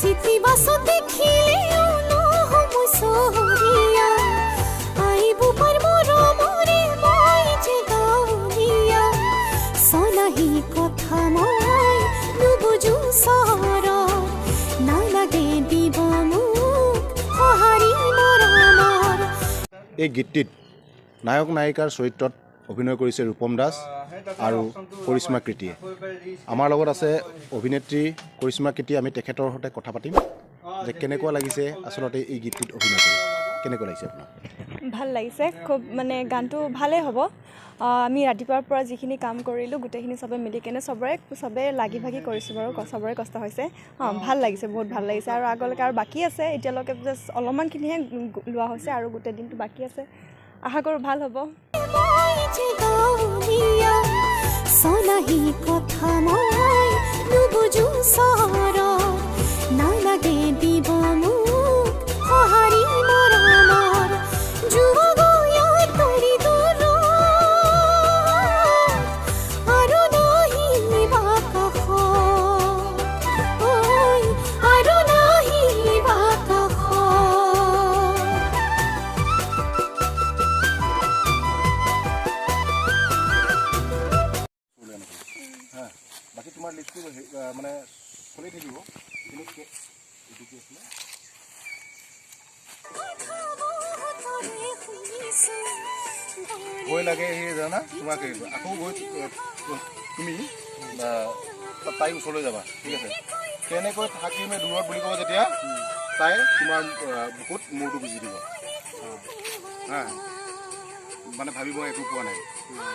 City বাছত দেখিলেও নহওঁ মই চহৰীয়া। আই বোপাৰ মৰমৰে মই যে গাঁৱলীয়া। চলাহী কথা মই নুবুজো চহৰৰ, নালাগে দিব মোক সঁহাৰি মৰমৰ। এই গীতটিত নায়ক নায়িকাৰ চৰিত্ৰত অভিনয় কৰিছে ৰূপম দাস আৰু কৰিশ্মা কৃতিয়ে। আমাৰ লগত আছে অভিনেত্ৰী কৰিশ্মা কৃতি। আমি তেখেতৰ সৈতে কথা পাতিম যে কেনেকুৱা লাগিছে আচলতে এই গীতটিত অভিনয় কৰি, কেনেকুৱা লাগিছে আপোনাৰ? ভাল লাগিছে খুব, মানে গানটো ভালেই হ'ব। আমি ৰাতিপুৱাৰ পৰা যিখিনি কাম কৰিলোঁ, গোটেইখিনি চবে মিলি কেনে চবৰে চবে লাগি ভাগি কৰিছোঁ বাৰু, চবৰে কষ্ট হৈছে। অঁ, ভাল লাগিছে, বহুত ভাল লাগিছে। আৰু আগলৈকে আৰু বাকী আছে, এতিয়ালৈকে জাষ্ট অলপমানখিনিহে লোৱা হৈছে আৰু গোটেই দিনটো বাকী আছে। আশা কৰোঁ ভাল হ'ব। মই যে গাঁৱলীয়া, চলাহী কথা মই নুবুজো চহৰৰ, নালাগে দিব মোক সঁহাৰি মৰমৰ। যোৱা গৈ আঁতৰি দূৰত আৰু নাহিবা কাষত, ঐ আৰু নাহিবা কাষত। হা, বাকী তোমাৰ লিপটো মানে চলি থাকিব, কিন্তু এইটো কি আছিলে? কথা বহুতৰে শুনিছোঁ। ভয় লাগে সেই জানা তোমাক আকৌ গৈ তুমি তাইৰ ওচৰলৈ যাবা, ঠিক আছে? কেনেকৈ থাকিমে দূৰত বুলি ক'ব, যেতিয়া তাই তোমাৰ বুকুত মূৰটো গুজি দিব। হা, মানে ভাবিব একো পোৱা নাই,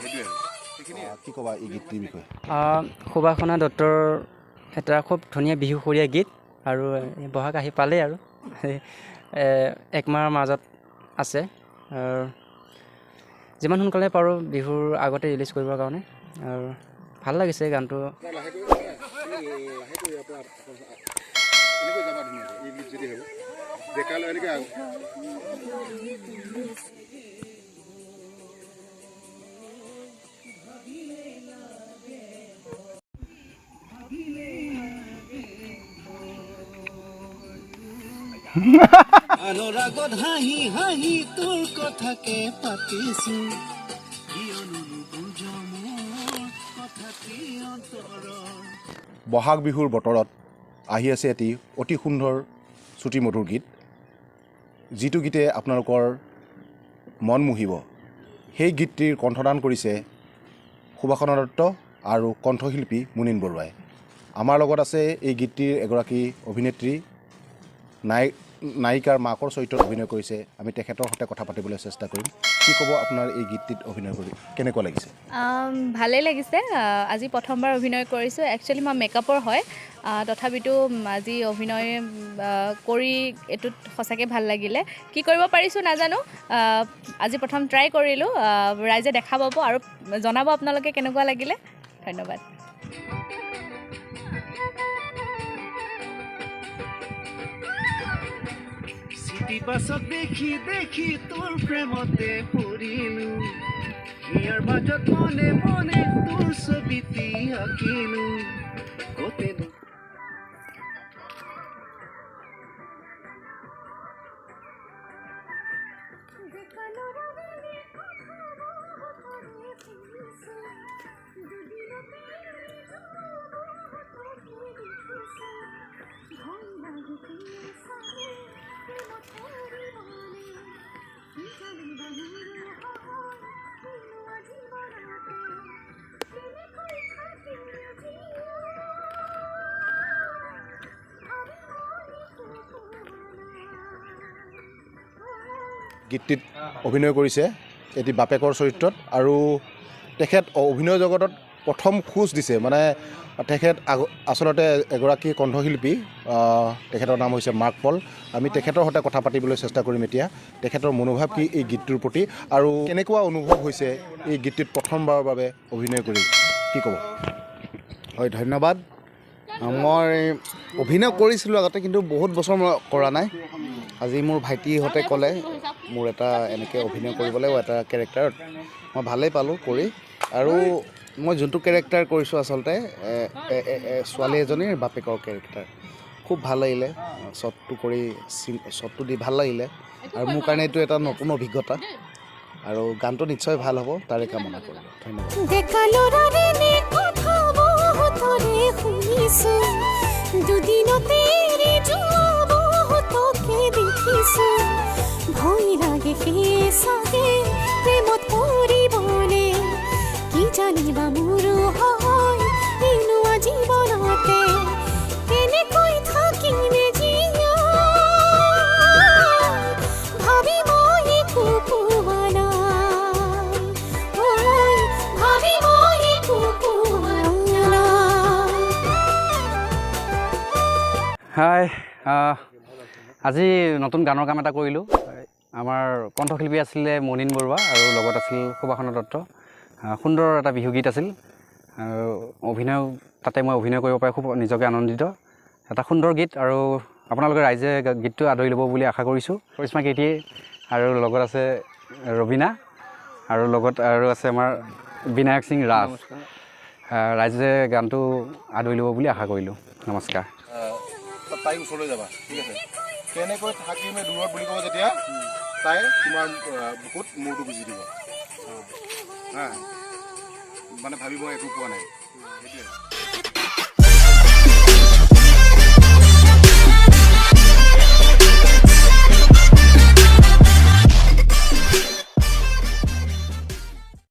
সেইটোৱে আৰু সেইখিনিয়ে। কি ক'বা এই গীতটিৰ বিষয়ে? সুবাসনা দত্তৰ এটা খুব ধুনীয়া বিহুসুৰীয়া গীত আৰু এই বহাগ আহি পালেই আৰু এক মাহৰ মাজত আছে আৰু যিমান সোনকালে পাৰোঁ বিহুৰ আগতে ৰিলিজ কৰিবৰ কাৰণে আৰু ভাল লাগিছে গানটো। লাহেকৈ লাহেকৈ ইয়াৰ পৰা এনেকৈ যাবা ধুনীয়াকৈ। এই গীত যদি হ'ব ডেকালৈ এনেকৈ। আনৰ আগত হাঁহি হাঁহি তোৰ কথাকে পাতিছো, কিয়নো নুবুজ মোৰ কথাটি অন্তৰৰ? বহাগ বিহুৰ বতৰত আহি আছে এটি অতি সুন্দৰ শ্ৰুতি মধুৰ গীত, যিটো গীতে আপোনালোকৰ মন মুহিব। সেই গীতটিৰ কণ্ঠদান কৰিছে সুবাসনা দত্ত আৰু কণ্ঠশিল্পী মুনীন বৰুৱাই। আমাৰ লগত আছে এই গীতটিৰ এগৰাকী অভিনেত্ৰী, নায়িকাৰ মাকৰ চৰিত্ৰত অভিনয় কৰিছে। আমি তেখেতৰ সৈতে কথা পাতিবলৈ চেষ্টা কৰিম। কি ক'ব, আপোনাৰ এই গীতটিত অভিনয় কৰি কেনেকুৱা লাগিছে? ভালেই লাগিছে। আজি প্ৰথমবাৰ অভিনয় কৰিছোঁ। একচুৱেলি মই মেকআপৰ হয়, তথাপিতো আজি অভিনয় কৰি এইটোত সঁচাকৈ ভাল লাগিলে। কি কৰিব পাৰিছোঁ নাজানো, আজি প্ৰথম ট্ৰাই কৰিলোঁ। ৰাইজে দেখা পাব আৰু জনাব আপোনালোকে কেনেকুৱা লাগিলে। ধন্যবাদ। চিটি বাছত দেখি দেখি তোৰ প্ৰেমতে পৰিলো, হিয়াৰ মাজত মনে মনে তোৰ ছবিটি আঁকিলো, ক'তেনো ডেকা ল'ৰাবোৰে কথা বহুতৰে শুনিছোঁ, দুদিনতে বহুতকে দেখিছোঁ। ভয় লাগে চালে প্ৰেমত পৰিবলে, কি জানিবা মোৰো সহায় কিনো জীৱনতে, কেনেকৈ থাকিম জীয়াই ভাবি মনে পোৱা নাই। গীতটিত অভিনয় কৰিছে এটি বাপেকৰ চৰিত্ৰত আৰু তেখেত অভিনয় জগতত প্ৰথম খোজ দিছে। মানে তেখেত আচলতে এগৰাকী কণ্ঠশিল্পী, তেখেতৰ নাম হৈছে মাৰ্ক পল। আমি তেখেতৰ সৈতে কথা পাতিবলৈ চেষ্টা কৰিম এতিয়া, তেখেতৰ মনোভাৱ কি এই গীতটোৰ প্ৰতি আৰু কেনেকুৱা অনুভৱ হৈছে এই গীতটিত প্ৰথমবাৰৰ বাবে অভিনয় কৰি, কি ক'ব? হয়, ধন্যবাদ। মই অভিনয় কৰিছিলোঁ আগতে, কিন্তু বহুত বছৰ মই কৰা নাই। আজি মোৰ ভাইটিহঁতে ক'লে মোৰ এটা এনেকৈ অভিনয় কৰিবলৈ এটা কেৰেক্টাৰত, মই ভালেই পালোঁ কৰি। আৰু মই যোনটো কেৰেক্টাৰ কৰিছোঁ আচলতে ছোৱালী এজনীৰ বাপেকৰ কেৰেক্টাৰ। খুব ভাল লাগিলে, শ্বটটো কৰি শ্বটটো দি ভাল লাগিলে আৰু মোৰ কাৰণে এইটো এটা নতুন অভিজ্ঞতা আৰু গানটো নিশ্চয় ভাল হ'ব, তাৰে কামনা কৰিলোঁ। ধন্যবাদ। ডেকা ল'ৰাৰে নে কথা বহুতৰে শুনিছোঁ, দুদিনতে এৰি যোৱা বহুতকে দেখিছোঁ। ভয় লাগে সেয়ে চাগে প্ৰেমত পৰিবলে, কি জানিবা মোৰো হয় এনেকুৱা জীৱনতে কেনেকৈ থাকিমে জীয়াই, ভাবি মই একো পোৱা নাই, ঐ ভাবি মই একো পোৱা নাই। হাই, আজি নতুন গানৰ কাম এটা কৰিলোঁ। আমাৰ কণ্ঠশিল্পী আছিলে মনিন বৰুৱা আৰু লগত আছিল সুবাসনা দত্ত। সুন্দৰ এটা বিহুগীত আছিল আৰু অভিনয় তাতে মই অভিনয় কৰিব পাই খুব নিজকে আনন্দিত। এটা সুন্দৰ গীত আৰু আপোনালোকে ৰাইজে গীতটো আদৰি ল'ব বুলি আশা কৰিছোঁ। কৰিশ্মা কেইটি আৰু লগত আছে ৰবীনা আৰু লগত আৰু আছে আমাৰ বিনায়ক সিং ৰাজ। ৰাইজে গানটো আদৰি ল'ব বুলি আশা কৰিলোঁ। নমস্কাৰ। তাইৰ ওচৰলৈ যাবা, ঠিক আছে? কেনেকৈ থাকিমে দূৰত বুলি ক'ব যেতিয়া তাই তোমাৰ বুকুত মূৰটো গুজি দিব, হা, মানে ভাবিব একো পোৱা নাই, সেইটোৱে।